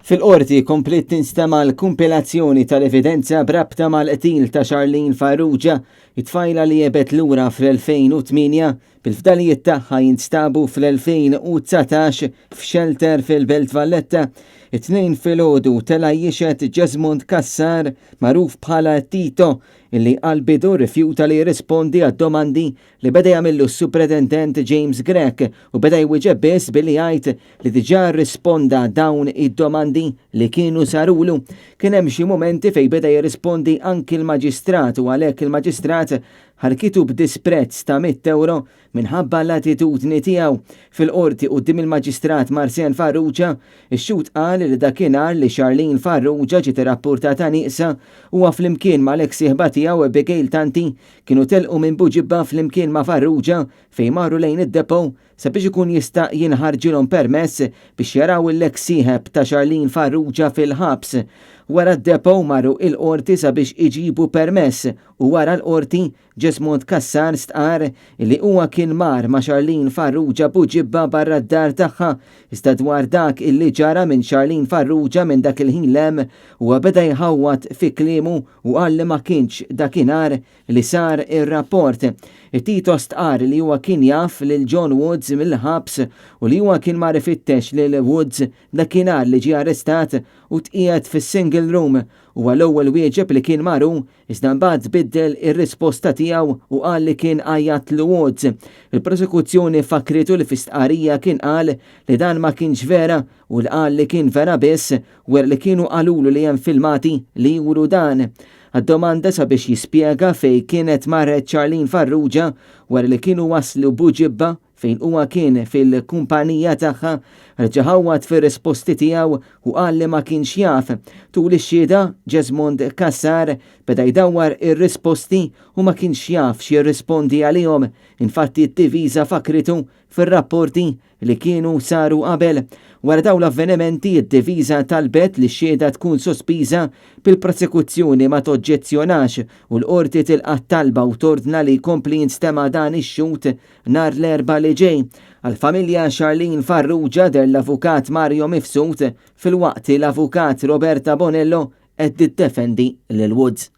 Fil-Qorti kompliet tinstema' l-kumpilazzjoni tal-evidenza b'rabta mal-qtil ta' Charlene Farrugia, it-tfajla li għebet lura fl-2008, bil-fdalijiet tagħha jinstabu fl-2019 f'xelter fil-Belt Valletta. It-Tnejn filgħodu tela' jixhed Jesmond Cassar, magħruf bħala Tito, illi għall-bidu rrifjuta li jirrispondi għad-domandi li beda jagħmillu s-Supretendent James Grech u beda jwieġeb biss billi jgħid li diġà rrisponda dawn id-domandi li kienu sarulu. Kien hemm xi mumenti fejn beda jirrispondi anki l-Maġistrat u għalhekk il-Maġistrat ħarkitu b'disprezz ta' €100 minħabba l-attitudni tiegħu. Fil-Qorti quddiem il-Maġistrat Marsean Farrugia, ix-xhud qal li dakinhar li Charlene Farrugia ġiet irrappurtata nieqsa, huwa flimkien mal-eks sieħba tiegħu Abigail Tanti Kienu telqu minn Buġibba flimkien ma' Farrugia fejn marru lejn id-depot sabiex ikun jista' jinħarġilhom permess biex jaraw l-eks sieħeb ta' Charlene Farrugia fil-ħabs. Wara d-depot marru il-Qorti sabiex iġibu permess u wara l-Qorti Jesmond Cassar stqarr li huwa kien mar ma' Charlene Farrugia Buġibba barra d-dar tagħha iżda dwar dak illi ġara minn Charlene Farrugia minn dak il-ħin 'l hemm huwa beda jħawwad fi kliemu u qal li ma kienx dakinhar li sar ir-rapport. Tito stqarr li huwa kien jaf lil John Woods mill-ħabs u li huwa kien mar ifittex lil Woods dakinhar li ġie arrestat u tqiegħed fis-single room. Huwa l-ewwel wieġeb li kien mar hu, iżda mbagħad biddel ir-risposta tiegħu u qal li kien għajjatlu Woods. Il-prosekuzzjoni fakkritu li fi stqarrija kien qal li dan ma kienx vera u li qal li kien vera biss wara li kienu qalulu li hemm filmati li juru dan. Għad-domanda sabiex jispjega fejn kienet marret Charlene Farrugia wara li kienu waslu Buġibba fejn huwa kien fil-kumpanija tagħha, reġa' ħawwad fir-risposti tiegħu u qal li ma kienx jaf. Tul ix-xhieda, Jesmond Cassar beda jdawwar ir-risposti u ma kienx jaf x'jirrispondi għalihom. Infatti d-diviża fakkritu fir-rapporti li kienu saru qabel. Wara dawn l-avvenimenti, id-diviża talbet li x-xhieda tkun sospiża bil-prosekuzzjoni ma toġġezzjonax u l-Qorti tilqa' t-talba u tordna li jkompli jinstema' dan ix-xhud nhar l-Erbgħa li ġej. Għall-familja Charlene Farrugia deher l-Avukat Mario Mifsud filwaqt li l-Avukat Roberta Bonello qed tiddefendi lil Woods.